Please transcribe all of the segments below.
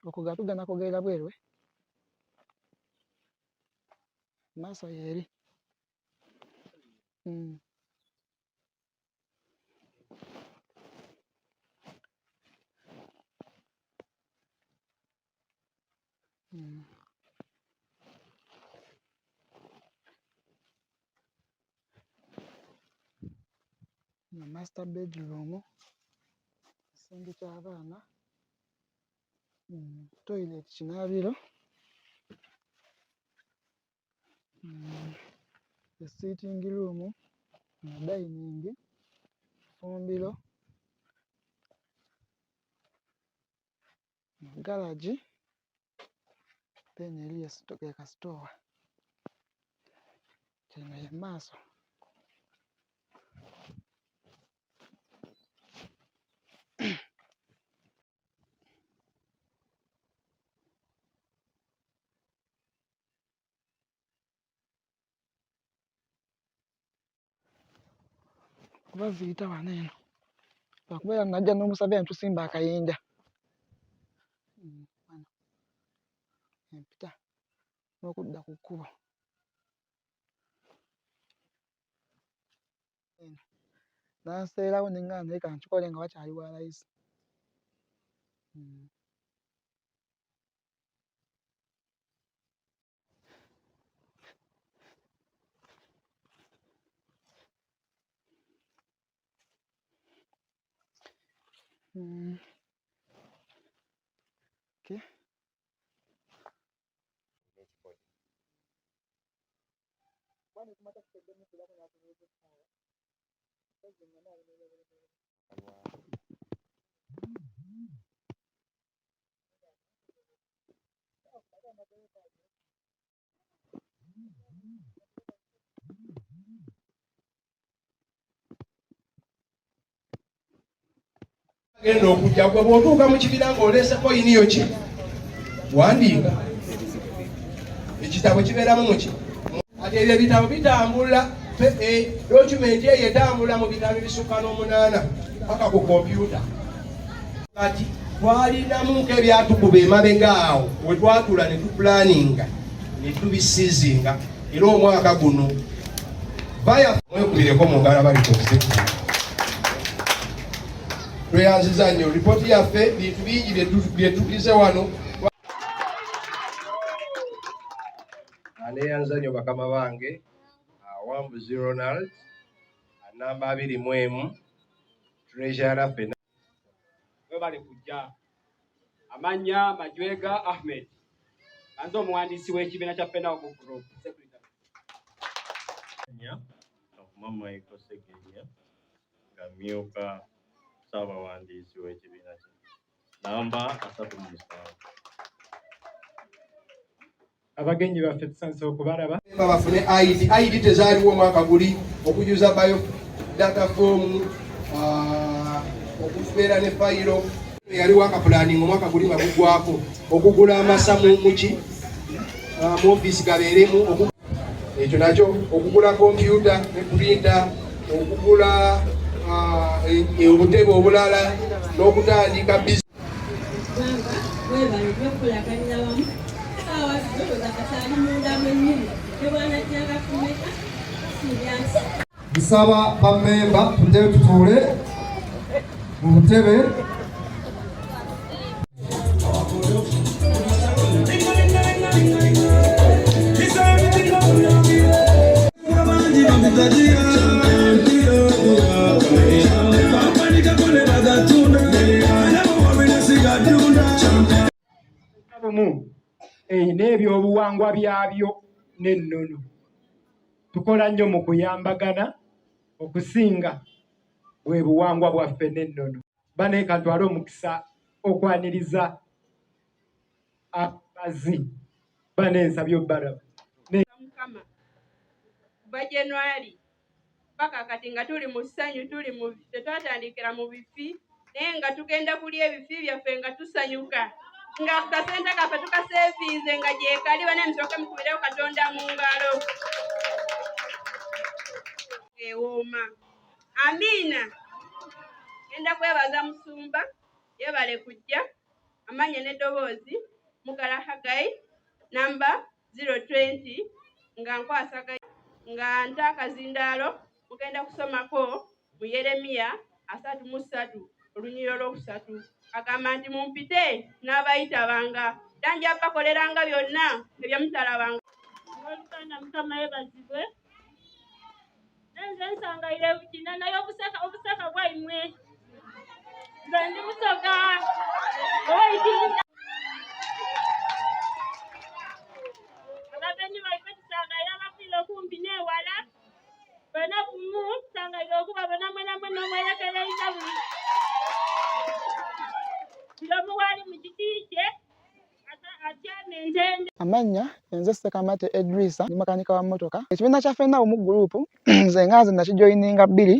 Okugala tugenda kugerera bweru eh? Maaso yeeri. Eno master bedroom, ekisenge ky'abaana, toilet kinaabiro, sitting room, dining, ffumbiro, garage, then eriyo ke kasitoowa. Eno ye maaso. Kuba ziyita wano eno lwakuba era najja n'omusave ne tusimba akayinja wano empita n'okudda ku kkubo eno n'anseerawo ne ŋŋamba naye kankikole nga wakyali wa layisi. Okay. Genda okujja gwe bw'otuuka mu kibira ng'oleese koyini yo ki wandiika ekitabo kibeeramu muki ati ebyo ebitabo bitambula dokumenti eyo etambula mu bitabo ebisukka n'omunaana paka ku kompyuta. Kati twalinamu nk'ebyatukuba emabega awo we twatula ne tupulaninga ne tubisizinga era omwaka guno baya mwekubireko mu ngalo abali ku tweyanziza nnyo ripooti yaffe bintu bingi bye tugize wano. Aneeyanza nnyo bakama bange. Wambuzi Ronald, namba 21, treasurer ffena. Webale kujja. Amannya Majwega Ahmed, anze omuwandiisi w'ekibiina kya Ffena Wamu Group, secretary. Nya Kavuma Michael Segenya, nga myuka ssaabawandiisi w'ekibiina kino, namba 37. Abagenyi baffe, tusanyuse okubalaba. Bafune ID. ID tezaaliwo omwaka guli. Okujuza bio data form, okubeera ne fayiro yaliwo akapulaninga omwaka guli nga gugwako, okugula amasa muki mu ofiisi gabeeremu, ekyo nakyo, okugula kompyuta ne printer, okugula obutebe obulala n'okutandika bizinesi. Ggwanga, webale byokulaganira wamu. Saawa zino wezakakyali munda mwennyini ne bwanajjanga kumeka sibyansi. Nsaba bammemba tuddeyo tutuule mu butebe. Bumu erina ebyobuwangwa byabyo n'ennono. Tukola nnyo mu kuyambagana okusinga bwe buwangwa bwaffe n'ennono. Baneeka ntwale omukisa okwaniriza abazi banensabye obbalaba. Mukama, kuva January paka kati nga tuli mu ssanyu, tuli mu tetwatandikira mu bifi, naye nga tugenda kulya ebifi byaffe nga tusanyuka, nga kasente kaffe tukaseeviize nga gyekali. Bane, musooke mukubirewo Katonda mu ngalo. Ewooma, amiina. Genda kwebaza musumba, yebale kujja. Amannya n'eddoboozi, Mugala Haggai, namba 020, nga nkwasaganya nga nta akazindaalo. Mugenda kusomako mu Yeremiya 33 olunyiriri olwokusatu, agamba nti mumpite n'abayitabanga, era nja bakoleranga byonna ebyemutalabanga. Abooluganda, Mukama yeebazibwe. Nze nsangaire bukina naye obusaka obusaka bwaimwe, nze ndi Musoga owaikinda. Abagenyi baife tusangaire abafiire okumpi n'ewala bena bumu, tusangaire okubabona mwena mwena omwerekereiza buli buli omu waali mu kiti kye atyama entende. Amannya nze Ssekamate Edrisa, ndi makanika wa mmotoka. Ekibiina kya Ffenna Bumu Group nze nga nze nakijoyininga bbiri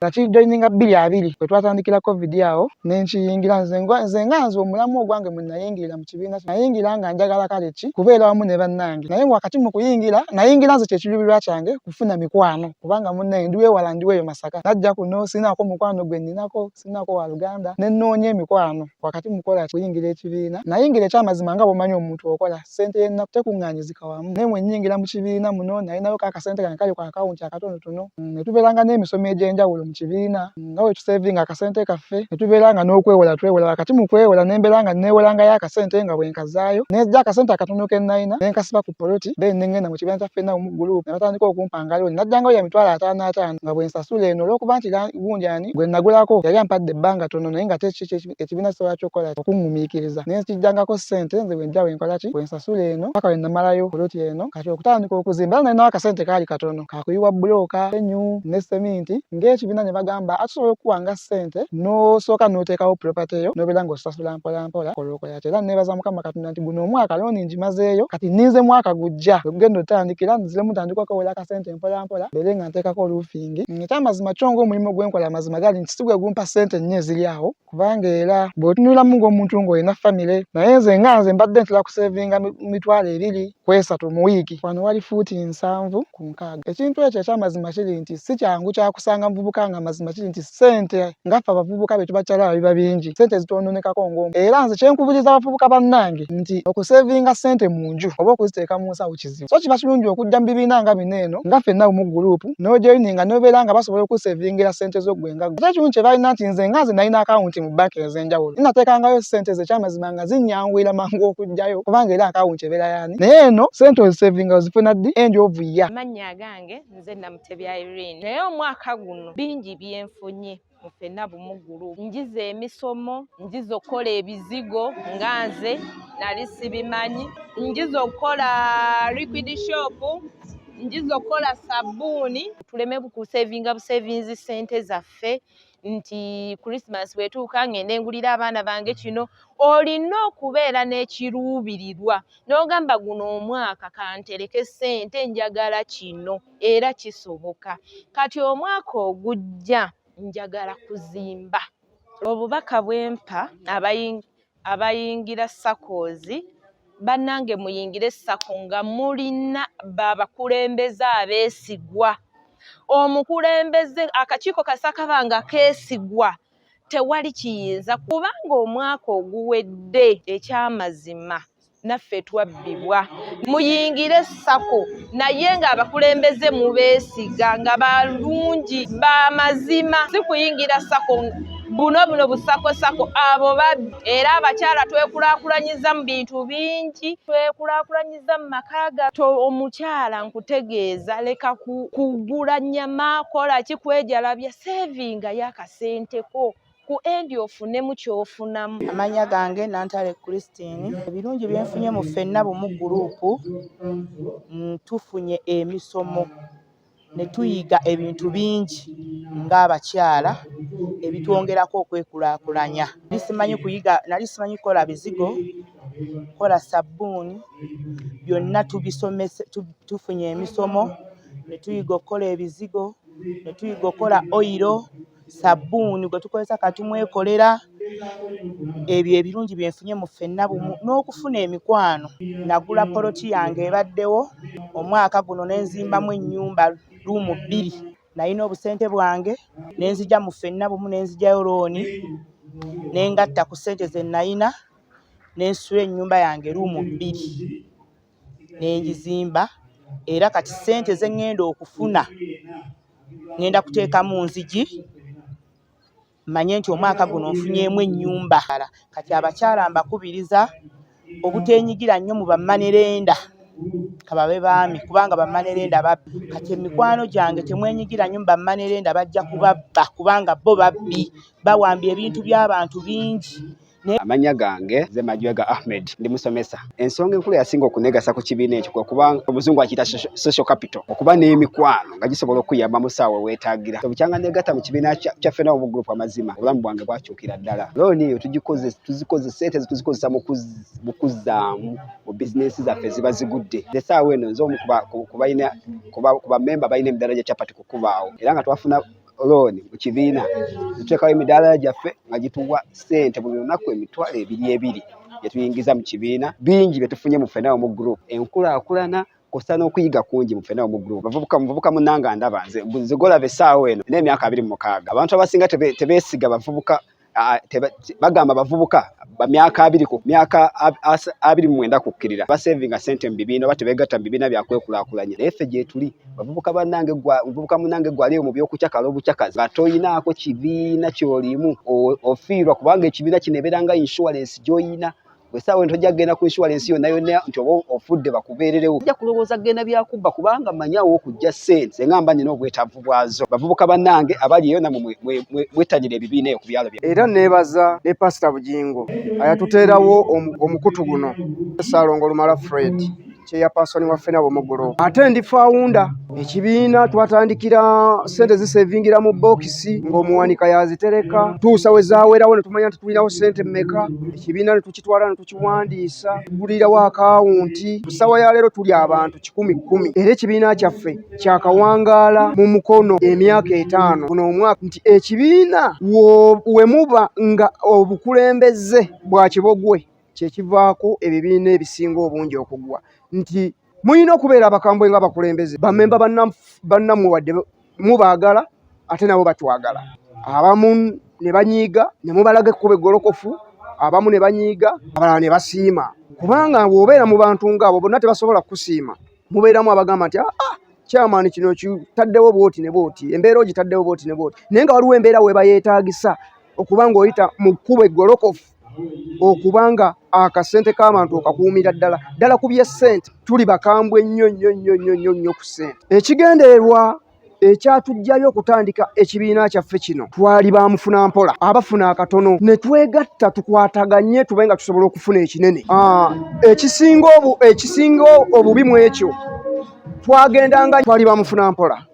nakijoyininga 2020 bwe twatandikira Covid awo ne nkiyingira. Nze nga nze omulamu ogwange mwe nayingirira mu kibiina, nayingira nga njagala kale ki kubeera wamu ne bannange, naye wakati mu kuyingira nayingira nze kyekiruubirirwa kyange kufuna mikwano, kubanga munnaye ndi weewala, ndi weeyo Masaka, najja kuno sinaako mukwano gwe nninako, sinaako wa luganda, ne nnoonya emikwano. Wakati mukola kuyingira ekibiina nayingira, ekyamazima nga bw'omanyi omuntu okola ssente y'ennaku tekuŋŋaanyizika wamu, naye mwe nnyingira mu kibiina muno nalinayo ko akasente kange kali ku akawunti akatonotono, ne tubeeranga n'emisomo egy'enjawulo mu kibiina nga bwe tusevinga akasente kaffe, ne tubeera nga n'okwewola twewola. Wakati mu kwewola ne mbeera nga neewolangayo akasente nga bwe nkazaayo, ne nzija akasente akatono ke nalina ne nkasiba ku poloti, then ne ŋŋenda mu kibiina kya Ffenna Bumu Group ne batandika okumpanga looni. Najjangayo ya 550,000 nga bwe nsasula eno, olw'okuba nti gundi ani gwe nagulako yali ampadde ebbanga ttono, naye nga ekibiina kisobola kyokukola okuŋŋumiikiriza, ne nkijjangako ssente nze bwe nja bwe nkola ki bwe nsasula eno paka lwe namalayo poloti eno. Kati okutandika okuzimba era nalinawo akasente kaali katono kakuyiwa bbulooka, enyu ne seminti, ng'ekibiina ne bagamba atusobola okukuwanga ssente n'osooka n'oteekawo property yo n'obeera ng'osasula mpola mpola olwokola ki. Era neebaza Mukama Katonda nti guno omwaka looni ngimazeeyo, kati nninze mwaka gujja bwe gugenda otandikira nziremu ntandika okwewola akasente mpola mpola mbeere nga nteekako roofing. Ekyamazima kyo ng'omulimu gwe nkola, amazima gali nti si gwe gumpa ssente nnyo eziri awo, kubanga era bw'otunulamu ng'omuntu ng'olina famire, naye nze nga nze mbadde ntera kusevinga 20,000 ku 30,000 mu wiiki. Wano wali fuuti 70 ku 60. Ekintu ekyo ekyamazima kiri nti si kyangu kyakusanga muvubuka nga amazima kiri nti ssente ngaffe abavubuka be tuba tukyalaba biba bingi, ssente zitwononekako ng'omu. Era nze kyenkubiriza abavubuka bannange nti okusevinga ssente mu nju oba okuziteeka mu nsawo kizibu, so kiba kirungi okujja mu bibiina nga bino eno nga ffenna Bumu Group n'ojoyininga n'obeera nga basobola okusevingira ssente zo ggwe nga ggwe. Ate ekirungi kye balina nti nze nga nze nalina akawunti mu bbanka ez'enjawulo, nateekangayo ssente ze, ekyamazima nga zinnyanguyira mangu okuggyayo kubanga era akawunti ebeera yaani, naye eno ssente ozisevinga ozifuna ddi end of year. Amannya agange nze Namutebya Irene, naye omwaka guno bingi byenfunye mu Ffenna Bumu Group. Njize emisomo, njize okukola ebizigo nga nze nali sibimanyi, njize okukola liquid soap, njize okukola sabbuuni. Tuleme kusevinga busevinzi ssente zaffe nti Christmas bwetuuka ngende ngulira abaana bange kino. Olina okubeera n'ekiruubirirwa n'ogamba guno omwaka kantereke ssente, njagala kino, era kisoboka. Kati omwaka ogujja njagala kuzimba. Obubaka bwempa abayingira SACCOs, bannange, muyingire SACCO nga mulina babakulembeze abeesigwa. Omukulembeze, akakiiko kasakaba nga keesigwa, tewali kiyinza, kubanga omwaka oguwedde ekyamazima naffe twabbibwa. Muyingire SACCO naye ng'abakulembeze mubeesiga, nga balungi, bamazima, si kuyingira SACCO buno buno buSACCO SACCO abo babbi. Era abakyala twekulaakulanyiza mu bintu bingi, twekulaakulanyiza mu maka ga omukyala. Nkutegeeza, leka kugula nnyama, kola ki, kwejalabya, sevinga y'akasenteko ku end ofunemu kyofunamu. Amannya gange Nantale Christine. Ebirungi byenfunye mu Ffenna Bumu Group, tufunye emisomo ne tuyiga ebintu bingi ng'abakyala ebitwongerako okwekulaakulanya. Nali simanyi kuyiga, nali simanyi kukola bizigo, kukola sabbuuni, byonna tubisomese. Tufunye emisomo ne tuyiga okukola ebizigo, ne tuyiga okukola oyiro, sabbuuni gwe tukozesa katumwekolera. Ebyo ebirungi byenfunye mu Ffenna Bumu n'okufuna emikwano. Nagula poloti yange ebaddewo omwaka guno ne nzimbamu ennyumba luumu bbiri. Nalina obusente bwange ne nzija mu Ffenna Bumu ne nzigyayo looni ne ngatta ku ssente ze nalina. Ne nsula ennyumba yange ruumu bbiri ne ngizimba era kati ssente ze ŋŋenda okufuna ŋŋenda kuteekamu nzigi mmanye nti omwaka guno nfunyeemu ennyumba. Kati abakyala mbakubiriza obuteenyigira nnyo mu bammanerenda kababe baami kubanga bammanerenda babbi. Kati emikwano gyange temwenyigira nnyo mu bammanerenda bajja kubabba kubanga bo babbi bawambye ebintu by'abantu bingi. Amannya gange nze Majwega Ahmed, ndi musomesa. Ensonga enkulu eyasinga okunegasa ku kibiina ekyo kwe kuba omuzungu akiyita social capital, okuba n'emikwano nga gisobola okukuyamba mu ssaawa weweetaagira. Bukyanga negatta mu kibiina kya Ffena Obu Group, amazima obulamu bwange bwakyukira ddala. Looni eyo tugikozesa, ssente ezo tuzikozesa mu kuzzaamu mu bizinensi zaffe eziba zigudde. Essaawa eno nze omu ku bammemba balina emidaala gya capati ku kubaawo era nga twafuna looni mu kibiina tuteekawo emidaala gyaffe nga gituwa ssente buli lunaku emitwalo ebiri ebiri gye tuyingiza mu kibiina. Bingi bye tufunye mu Ffena Omu Group, enkulaakulana kw'ossa n'okuyiga kungi mu Ffena Omu Group. Bavubuka, muvubuka munnange andaba nze nze gw'olaba essaawa eno n'emyaka 26. Abantu abasinga tebeesiga bavubuka, bagamba bavubuka ba myaka abiri ku myaka 29 kukkirira basevinga ssente mu bibiina oba tebeegatta mu bibiina bya kwekulaakulanya, naye ffe gyetuli bavubuka bannange. Muvubuka munnange gwaliyo mu by'okucakala obucakazi nga toyinaako kibiina ky'olimu, ofiirwa, kubanga ekibiina kino ebeera nga insurance gy'oyina. Bwesaawa eno tojja kugenda ku insurance yonna yonna nti oba ofudde bakubeererewo. Ojja kulowooza kugenda byakubba kubanga manyi awo okujja ssente nga mba nina obwetaavu bwazo. Bavubuka bannange abali eyo nammwe mwettanire ebibiina eyo ku byalo bya. Era neebaza ne Pasita Bugingo ayatuteerawo omukutu guno. Ssaalongo Lumala Fred, chairperson wa Ffena Bumu Group, ate ndi founder. Ekibiina twatandikira ssente zisevingira mu bokisi ng'omuwanika yazitereka tuusa we zaawerawo ne tumanya nti tulinawo ssente mmeka. Ekibiina ne tukitwala ne tukiwandiisa, tugulirawo akawunti. Ku ssaawa ya leero tuli abantu 110 era ekibiina kyaffe kyakawangaala mu Mukono emyaka 50 guno omwaka. Nti ekibiina we muba nga obukulembeze bwa kibogwe kyekivaako ebibiina ebisinga obungi okugwa, nti mulina okubeera abakambwe nga abakulembeze. Bamemba bannammwe wadde mubaagala ate nabo batwagala, abamu ne banyiiga ne mubalaga ekkubo eggolokofu, abamu ne banyiiga, abalala ne basiima, kubanga bw'obeera mu bantu ng'abo bonna tebasobola kukusiima. Mubeeramu abagamba nti ah, chairman kino kitaddewo bw'oti ne bw'oti, embeera ogitaddewo bw'oti ne bw'oti, naye nga waliwo embeera weeba yeetaagisa okuba ng'oyita mu kkubo eggolokofu okuba nga akasente k'abantu okakuumira ddala ddala. Ku by'essente tuli bakambwe nnyo nnyo nnyo nnyo nnyo nnyo ku ssente. Ekigendererwa ekyatuggyayo okutandika ekibiina kyaffe kino, twali bamufuna mpola abafuna akatono ne twegatta tukwataganye tube nga tusobola okufuna ekinene. Ekisinga obubi mu ekyo, twagendanga twali bamufuna mpola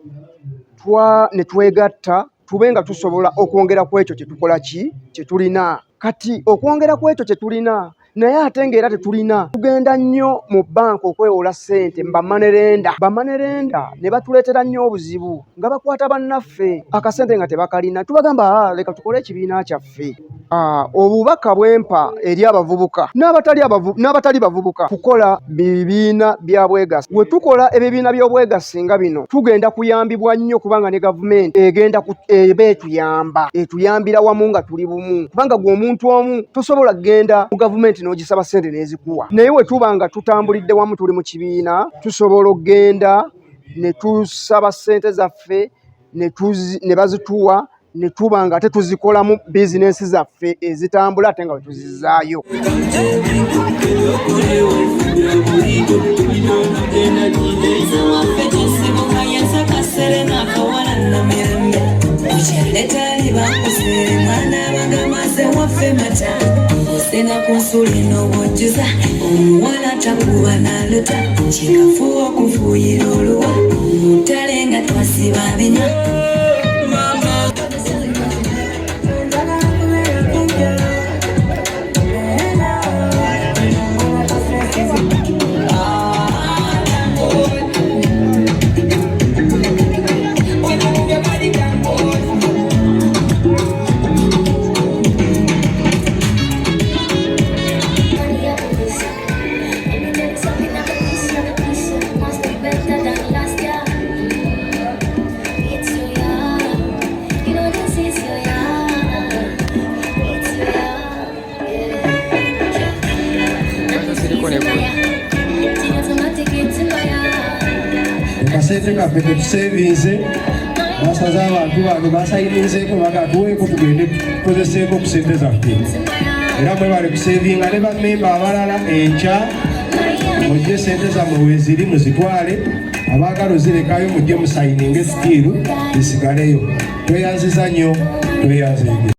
ne twegatta tube nga tusobola okwongera ku ekyo kyetukola ki kyetulina kati, okwongera ku ekyo kyetulina, naye ate ng'era tetulina. Tugenda nnyo mu bbanka okwewola ssente bamoney lender. Bamoney lender ne batuleetera nnyo obuzibu nga bakwata bannaffe akasente nga tebakalina. Tubagamba, ah, leka tukole ekibiina kyaffe. Ah, obubaka bwempa eri abavubuka n'abatali bavubuka, kukola bibiina bya bwegasi. We tukola ebibiina by'obwegasi nga bino, tugenda kuyambibwa nnyo kubanga ne gavumenti egenda eba etuyamba, etuyambira wamu nga tuli bumu, kubanga gwe omuntu omu tosobola kugenda mu gavumenti n'ogisaba ssente n'ezikuwa, naye we tuba nga tutambulidde wamu, tuli mu kibiina, tusobola okugenda ne tusaba ssente zaffe ne bazituwa ne tuba nga ate tuzikolamu bizinensi zaffe ezitambula ate nga we tuzizaayo. Omuwala takuba naluta kikafuwa okufuuyira oluwa mutale nga twasiba binywa. Akasente kaffe ketusevinze, basaze abantu bano basayininzeeko, baga tuweeko tugende tukozeseeko ku sente zaffe. Era mwebale kusevinga ne bammemba abalala, enkya mujje sente zammwe weziri muzitwale, abaagala ozirekayo mujje musayininge sitiiru zisigaleyo. Tweyanziza nnyo, tweyanzeege.